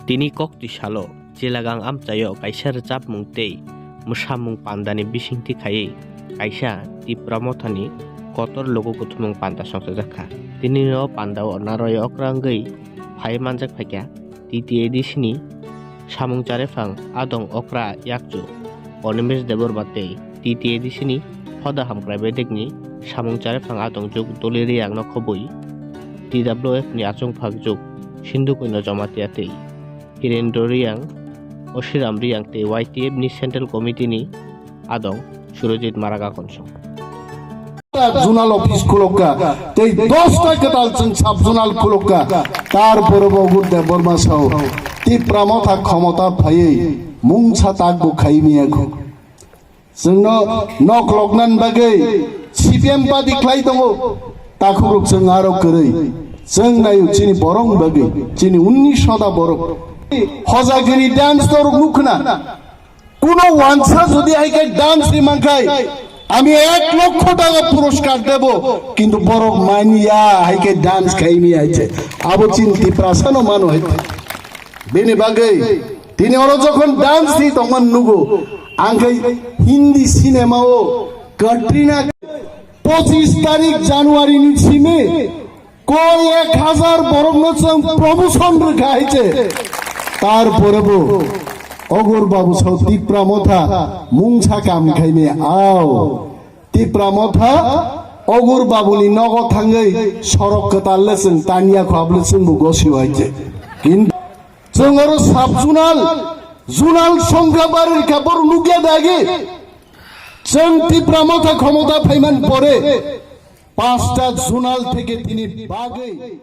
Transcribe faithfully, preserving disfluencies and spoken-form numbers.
Tini koktwi salo Chilagang amchaio kaisa rwchapmung tei mwsamung pandani bisingtwi khaiwi kaisa Tipra Mothani kotor logo kuthumung panda songchajak kha. Tini o pandao narwai okra wngwi phai manjak phaikha T T A D C ni samung chariphang adong okra yakchu Onimesh Debbarma tei T T A D C ni hoda hamkrai bedekni samung chariphang adong juk Doli Riyang no khobwi T W F ni achung phak juk Sindhu Koino Jamatia tei Hirendra Riyang, Oshiram Riyang tei Y T F ni Central Committee ni adong Surojit Maraga Konsong. Zonal office khulokka, tei dosta kwtal chwng sub zonal khulokka, tarpore bo Ogur Debbarma sao Tipra Motha khomota phaiwi mungsa takbo khai miyakho. Chwngno nok loknan bagwi C P M party khlai tongo, takhukrok chwng aro kwrwi. Chwng naio chini borok bagwi, chini unnish shota borok. Hojagini dance torok nukhna. Kuno wansa jodi hai khe dance ni mankhai, ami ek lokho taka puroskar debo, kintu borok manya hai khe dance khaimi hai se. Abo chini Tiprasa no mano hai. Bini bagwi tini oro jokhon dance ni tongman nugo, ang khe Hindi cinema o Katrina pochis tarik January ni simi koi ek hazar borok no chwng promotion rwkha hai se. Tarpore bo Ogur Babu sao Tipra Motha mungsa kam khaimi ao. Tipra Motha Ogur Babuni nogo thangwi sorok kwtal le chwng tanya kho, abole chwngbo gosio hai se. Kintu chwng oro sub zonal, zonal songkha barwi kha, borok nukya dagi. Chwng Tipra Motha khomota phaiman pore pasta zonal theke tini bagwi